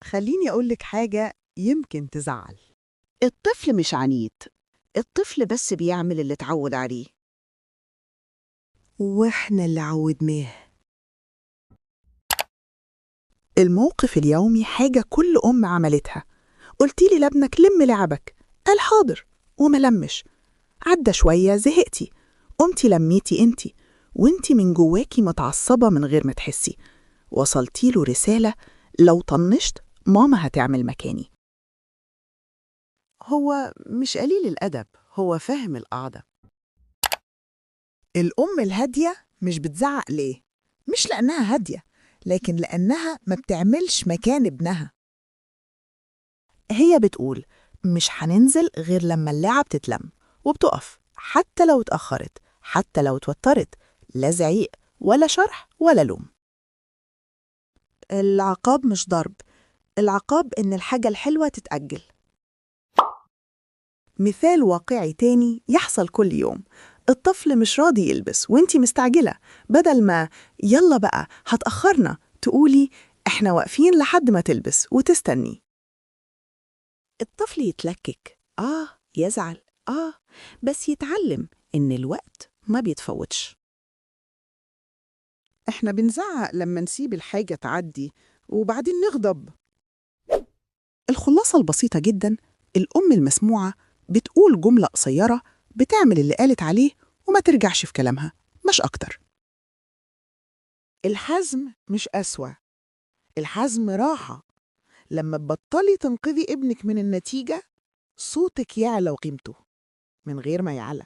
خليني أقولك حاجة يمكن تزعل. الطفل مش عنيد، الطفل بس بيعمل اللي اتعود عليه. وإحنا اللي عودناه. الموقف اليومي حاجة كل أم عملتها. قلتيلي لابنك لم لعبك، قال حاضر وما لمش. عدى شوية زهقتي، قمتي لميتي انتي، وانتي من جواكي متعصبة من غير ما تحسي. وصلتي له رسالة: لو طنشت ماما هتعمل مكاني. هو مش قليل الأدب، هو فاهم القعدة. الأم الهادية مش بتزعق ليه؟ مش لأنها هادية، لكن لأنها ما بتعملش مكان ابنها. هي بتقول مش هننزل غير لما اللعب تتلم، وبتقف حتى لو اتأخرت، حتى لو اتوترت. لا زعيق ولا شرح ولا لوم. العقاب مش ضرب، العقاب إن الحاجة الحلوة تتأجل. مثال واقعي تاني يحصل كل يوم: الطفل مش راضي يلبس وانتي مستعجلة. بدل ما يلا بقى هتأخرنا، تقولي احنا واقفين لحد ما تلبس، وتستني. الطفل يتلكك، يزعل، بس يتعلم إن الوقت ما بيتفوتش. إحنا بنزعق لما نسيب الحاجة تعدي وبعدين نغضب. الخلاصة البسيطة جدا: الأم المسموعة بتقول جملة قصيرة، بتعمل اللي قالت عليه، وما ترجعش في كلامها، مش أكتر. الحزم مش قسوة، الحزم راحة. لما تبطلي تنقذي ابنك من النتيجة، صوتك يعلى وقيمته من غير ما يعلى.